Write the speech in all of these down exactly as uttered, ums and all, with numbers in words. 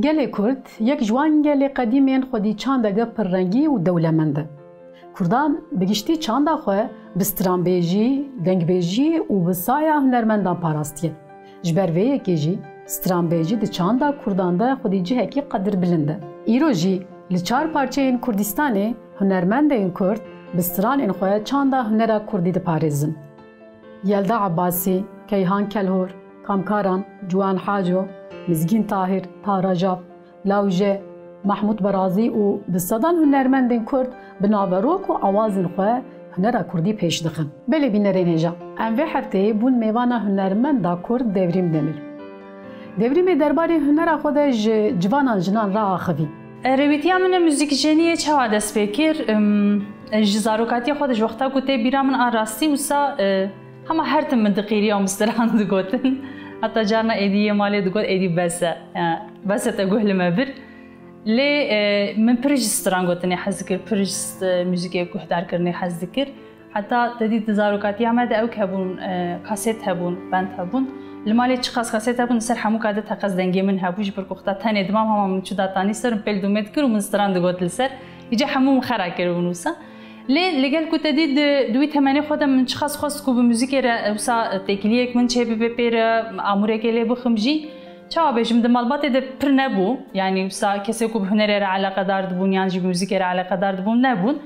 Gelê Kurd yek ji wan gelê qedîm ên xwedî çandeke pirrengî û dewlemend e. Kurdan bi giştî çanda xwe bi stranbêjî, dengbêjî û bi saya hunermendan parastiye. Ji ber vê yekê jî stranbêjî di çanda Kurdan de xwedî cihekî qedirbilind e. Îro jî li çar parçeyên Kurdistanê hunermendên Kurd bi stranên xwe çanda hunera Kurdî diparêzin. Yelda Abbasî, Keyhan Kelhor, Kamkaran, Ciwan Haco, Mizgîn Tahir, Tahra Jav, Lawje, Mahmûd Berazî û bi sedan hunermendên Kurd bi naverok û awazên xwe hunera Kurdî pêş dixin. Belê bînerên hêja, em vê hefteyê bûn mêvana hunermenda Kurd Devrîm Demir. Devrîmê derbarê hunera xwe de ji civanan jinan re axivî. E, rêwîtiya min e muzîkjeniyê çawa dest pê kir? Im, e, ji zarokatiya xwe de ji wexta ku tê bîra min a rastî wisa, e, hema her tim min diqîriya û min stran digotin. Heta carna êdî yê malê digot, êdî bes e. E, bes e te guh li me bir. Lê, e, min pir ji stran gotinê hez dikir, pir ji st-, muzîkê guhdarkirinê hez dikir. Heta te dît di zarokatiya me de ew hebûn, e, kaset hebûn, bend hebûn. Li malê çiqas kaset hebûn, li ser hemû ka de teqez dengê min hebû, ji ber ku wexta tenê dimam hema min çû datanî ser û pêl dûmê dikir û min stran digot li ser. Îca hemû min xera kiribûn wisa. Lê li gel ku te dît di, di wî temenê xwe de min çiqas xwest ku bi muzîkê re wisa têkiliyek min çêbibe pê re, amûrekê lê bixim jî. Çawa bêjim, di malbatê de pir nebû. Yanî wisa kesê ku bi hunerê re eleqedar dibûn yan jî bi muzîkê re eleqedar dibûn nebûn.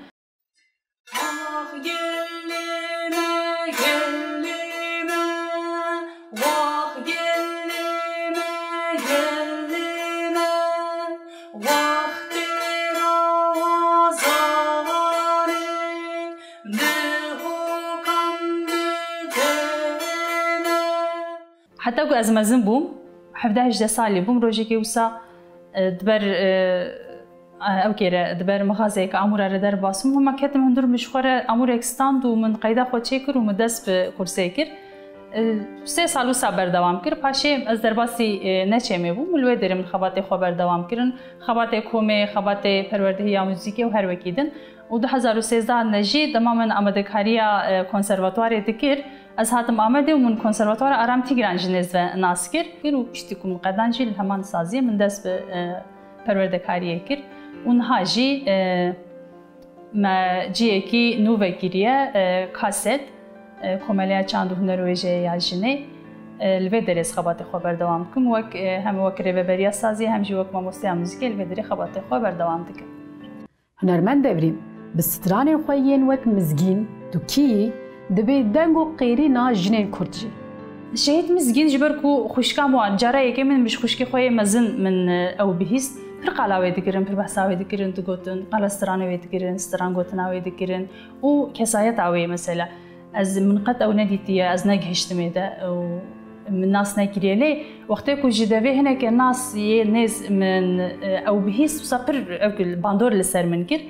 Ax gelê me, gelê me, wax gelê me, gelê me, wextê rawazaranê, dihokan bidene. Heta ku ez mezin bûm, hevdeh hejdeh salî bûm, rojekê wisa, e, di ber, e, ew kê re, di ber mixazeyeke amûra re derbas bûm. Hema ketim hundir, min ji xwe re amûrek stand û min qeyda xwe çêkir û min dest bi kursê kir. E, sê sal wisa berdewam kir. Paşê ez derbasî, e, neçêmê bûm û li wê derê min xebatê xwe berdewam kirin. Xebatê komê, xebatê perwerdehiya muzîkê û her wekî din. Û du hezar û sêzdeh de jî dema min amadekariya, e, konservatuarê dikir, ez hatim Amedê û min konservatuara Aram Tîgran ji nêz ve nas kir. Kir û piştî ku min qedan jî li heman saziyê min dest bi, e, perwerdekariyê kir. Û niha jî, e, me cihekî nû vekiriye, e, kaset, e, Komeleya Çand û Huner û Wêjeyê ya Jinê. E, li vê derê ez xebatê xwe berdewam dikim. Wek, e, hem wek rêveberiya saziyê hem jî wek mamosteya muzîkê li vê derê xebatê xwe berdewam dikim. Hunermend Devrîm, bi stranên xwe yên wek Mizgîn, Tu kî yî, dibê deng û qêrîna jinên Kurd jî. Şehîd Mizgîn ji ber ku xwişka min wan, cara yekê min, min ji xwişkê xwe yê mezin min, e, ew bihîst, pir qala wê dikirin, pir behsa wê dikirin, digotin, qala stranê wê dikirin, stran gotina wê dikirin û kesayeta wê mesela. Ez, min qet ew nedîtiye, ez negihiştime de û min nas nekiriye. Lê wextê ku ji devê hineke nas yê nêz min, e, ew bihîst, wisa pir ew bandor li ser min kir.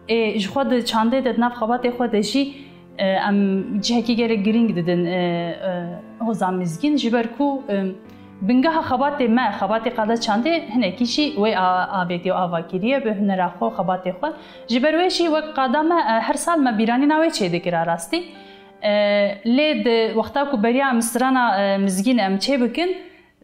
Ê, ji xwe di çandê de, di nav xebatê xwe de jî, e, em cihekî gelek girîng didin, e, e, Hozan Mizgîn, ji ber ku, e, bingeha xebatê me, xebatê qada çandê hinekî jî wê a-, avêtiye û ava kiriye bi hunera xwe, xebatê xwe. Ji ber wê jî wek qada me, e, her sal me bîranîna wê çêdikir a rastî. E, lê di wexta ku beriya em strana, e, Mizgîn em çê bikin,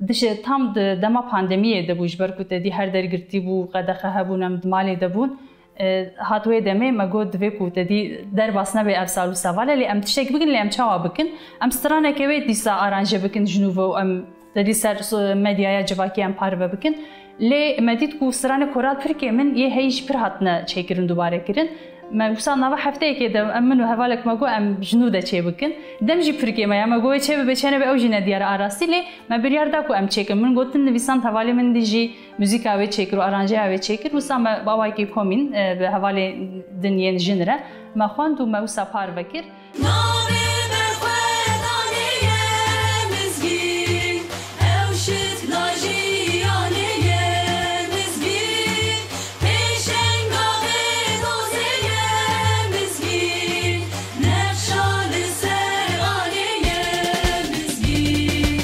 dişe tam di dema pandemiyê de bû, ji ber ku te dî her der girtî bû, qedexe hebûn, em di malê de bûn. E, hat wê demê me got, divê ku te dî derbas nebe ev sal û seval e, lê em tiştek bikin, lê em çawa bikin? Em straneke wê dîsa aranje bikin ji nû ve û em Te dî ser so-, medyaya civakî em parve bikin. Lê me dît ku stranê Koral Pirkê Min yê heyî jî pir hatine çêkirin, dubare kirin. Me wisa nava hefteyekê de em, min û hevalek me got em ji nû de çê bikin. Dem jî Pirkê Me ya, me got wê çê bibe çê nebe, ew jî nediyar e a rastî, lê me biryar da ku em çêkin. Min gotin nivîsand hevalê min dî jî muzîka wê çêkir û aranjeya wê çêkir. Wisa me bi awayekî komîn, e, bi hevalê din yên jin re me xwend û me wisa parve kir. Navê berxwedanê ye Mizgîn, ew şikla jiyanê ye Mizgîn, pêşenga vê dozê ye Mizgîn, nexşa li ser anê ye Mizgîn.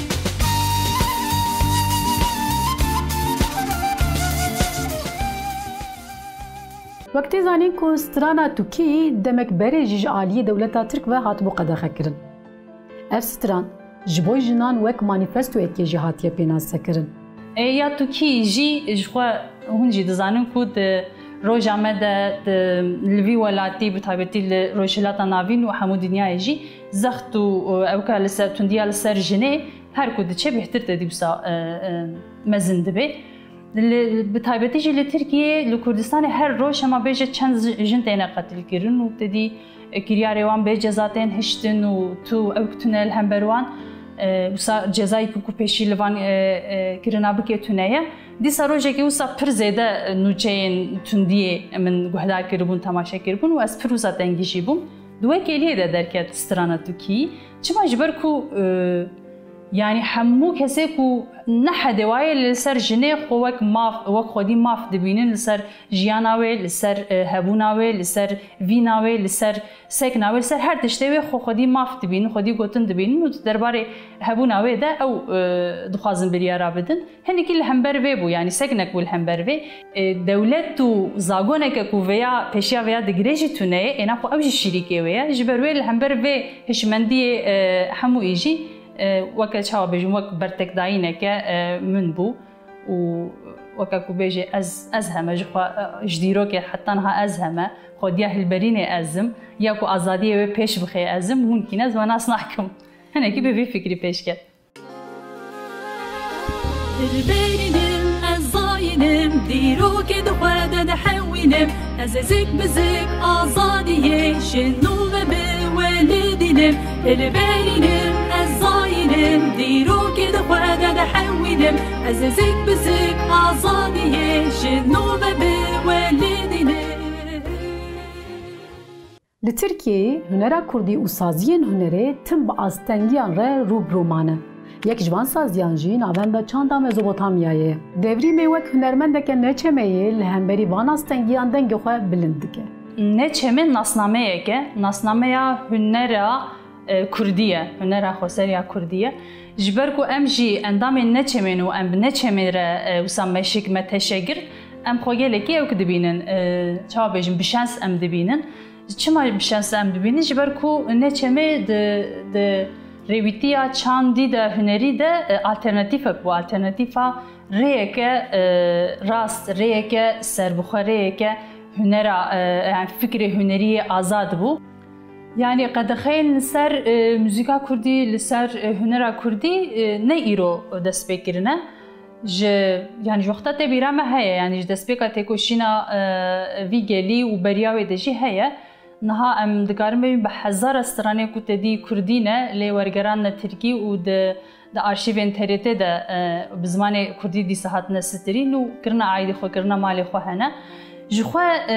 Wek tê zanîn ku strana Tukî demek berê jî ji aliyê dewleta Tirk ve hatibû qedexekirin. Ev stran ji bo jinan wek manîfestoyekê jî hatiye pênasekirin. Ê ya Tirkî jî ji xwe hûn jî dizanin ku di roja me de di, li vî welatî, bi taybetî li Rojhilata Navîn û hemû dinyayê jî zext û, e, ewka li ser, tundiya li ser jinê her ku diçe bêhtir te dî wisa, e, e, mezin dibe. Li, bi taybetî jî li Tirkiyê, li Kurdistanê her roj hema bêje çend zi-, jin têne qetilkirin û te dî, e, kiryarê wan bê ceza tên hiştin û tu ew tune li hember wan, e, wisa cezayekî ku pêşî li van, e, e, kirina bike tune ye. Dîsa rojekê wisa pir zêde, e, nûçeyên tundiyê min guhdar kiribûn, temaşe kiribûn û ez pir wisa tengî jî bûm. Di wê kêliyê de derket strana Tukî. Çima? Ji ber ku, e, yanî hemû kesê ku ne hedê wayê li ser jinê xwe wek maf, wek xwedî maf dibînin, li ser jiyana wê, li ser, e, hebûna wê, li ser vîna wê, li ser sekna wê, li ser her tiştê wê xwe xwedî maf dibînin, xwedî gotin dibînin û di derbarê hebûna wê de ew, e, dixwazin biryara bidin. Hinekî li hember vê bû, yanî seknek bû li hember vê. E, dewlet û zagoneke ku vêya, pêşiya vêya digire jî tune ye, êna xwe ew jî şirîkê wê ye. Ji ber wê li hember vê hişmendiyê, e, hemûyî jî, e, weke çawa bêjim, wek bertekdayîneke, e, min bû. Û weke ku bêjê ez, ez heme ji xwe, e, ji dîrokê heta niha ez heme, xwediya hilberînê ez im, ya ku azadiyê wê pêş bixê ez im, hûn kî ne, ez we nas nakim. Hinekî bi vî fikrî pêş ket. Hilberînim, ez zayînim, dîrokê di xwe de dihewînim. Ez zik bi zik azadiyê ji nû ve bi we lidînim. Hilberînim, ez zayînim, dîrokê di xwe de dihewînim. Ez zik bi zik azadiyê ji nû ve bi we lidînim. Li Tirkiyeyê hunera kurdî û saziyên hunerê tim bi astengiyan re rû bi rû mane. Yek ji van saziyan jî navenda çanda Mezopotamyayê ye. Devrîmê wek hunermendeke neçemeyê li hemberî van astengiyan dengê xwe bilind dike. Neçeme nasnameyek e, nasnameya hunera, e, kurdî ye, hunera xweser ya kurdî ye. Ji ber ku em jî endamên neçemên û em bi neçemê re, e, wisa meşik me teşe girt, em xwe gelekî ewk dibînin, e, çawa bêjin, bi şens em dibînin. Çima bi şens em dibînin? Ji ber ku neçemê di, di rêwîtiya çandî de, hunerî de, e, alternatîfek bû. Alternatîfa rêyeke, e, rast, rêyeke serbixwe, rêyeke hunera, e, yani fikrê hunerî yê azad bû. Yani qedexeyên li ser, e, muzîka kurdî, li ser, e, hunera kurdî, e, ne îro dest pê kirine. Ji, yani ji wexta tê bîra me heye, yani ji destpêka têkoşîna, e, vî gelî û beriya wê de jî heye. Niha em dikarin bibînin bi hezara stranê ku te dî kurdî ne, lê wergeran ne tirkî û di, di arşîvên T R T de, e, bi zimanê kurdî dîsa hatine sitirîn û kirina aîdê xwe, kirina malê xwe hene. Ji xwe, e,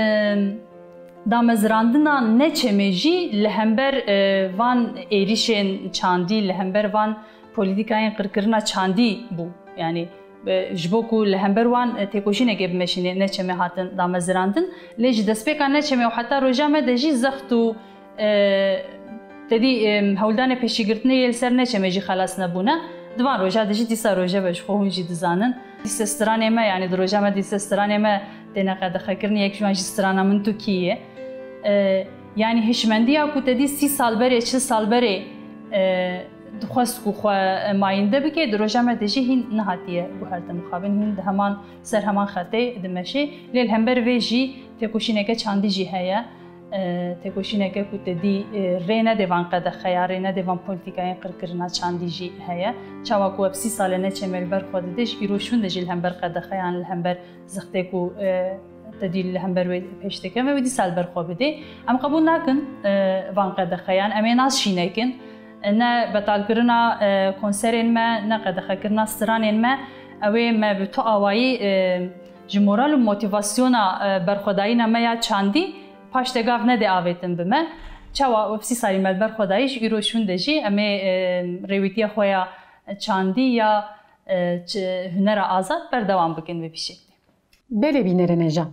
damezirandina neçemê jî li hember, e, van êrîşên çandî, li hember van polîtîkayên qirkirina çandî bû. Yani, e, ji bo ku li hember wan, e, têkoşînekê bimeşîne, neçemê hatin damezirandin. Lê ji destpêka neçemê û heta roja me de jî zext û, e, te dî, e, hewldanê pêşîgirtinê yê li ser neçemê jî xelas nebûne. Di van roja de jî dîsa roje be, ji xwe hûn jî dizanin. Dîse stranê me, yani di roja me dîse stranê me têne qedexekirin, yek ji wan jî strana Min Tu Kî Yî. E, yani hişmendiya ku te dî sî sal berê, çil sal berê, e, dixwest ku xwe mayînde bike, di roja me de jî hîn nehatiye guhertin mixabin, hîn di heman, ser heman xetê dimeşê. Lê li hember vê jî têkoşîneke çandî jî heye. E, têkoşîneke ku te dî, e, rê nedê van qedexeya, rê nedê van polîtîkayên qirkirina çandî jî heye. Çawa ku ev sî sal e neçemê li ber xwe dide, ji îro şûn de jî li hember qedexeyan, li hember zextê ku, e, te dî li hember wê pêş dikeve, wê dîsa li ber xwe bidê. Em qebûl nakin, e, van qedexeyan, em ê nas şînekin. E, ne betalkirina, e, konserên me, ne qedexekirina stranên me, ew ê me bi tu awayî, e, ji moral û motîvasyona, e, berxwedayîna me ya çandî paştegav nede avêtin bi me. Çawa ev sî salî me li ber xwe dayî, ji îro şûn de jî em ê, e, rêwîtiya xwe ya çandî ya, e, ç-, hunera azad berdewam bikin bi vî şeklî. Belê bînerên hêja,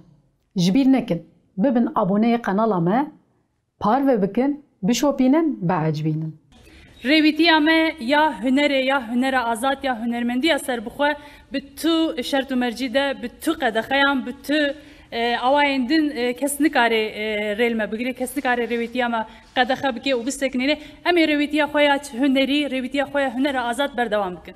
ji bîr nekin, bibin aboneyê qenala me, parve bikin, bişopînin, biecibînin. Rêwîtiya me ya hunerê, ya hunera azad, ya hunermendiya serbixwe bi tu şert û mercî de, bi tu qedexeyan, bi tu, e, awayên din, e, kes nikare, e, rê li me bigire, kes nikare rêwîtiya me qedexe bike û bisekinîne. Em ê rêwîtiya xwe ya hunerî, rêwîtiya xwe ya hunera azad berdewam bikin.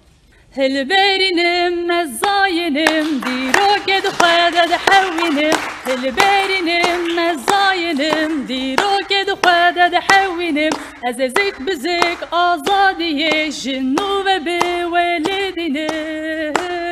Hilberînim, mezayînim, dîrokê di xwe de dihewînim. Hilberînim, mezayînim, dîrokê di xwe de dihewînim. Ez ê zik bi zik azadiyê ji nû ve bi wê lê dînim.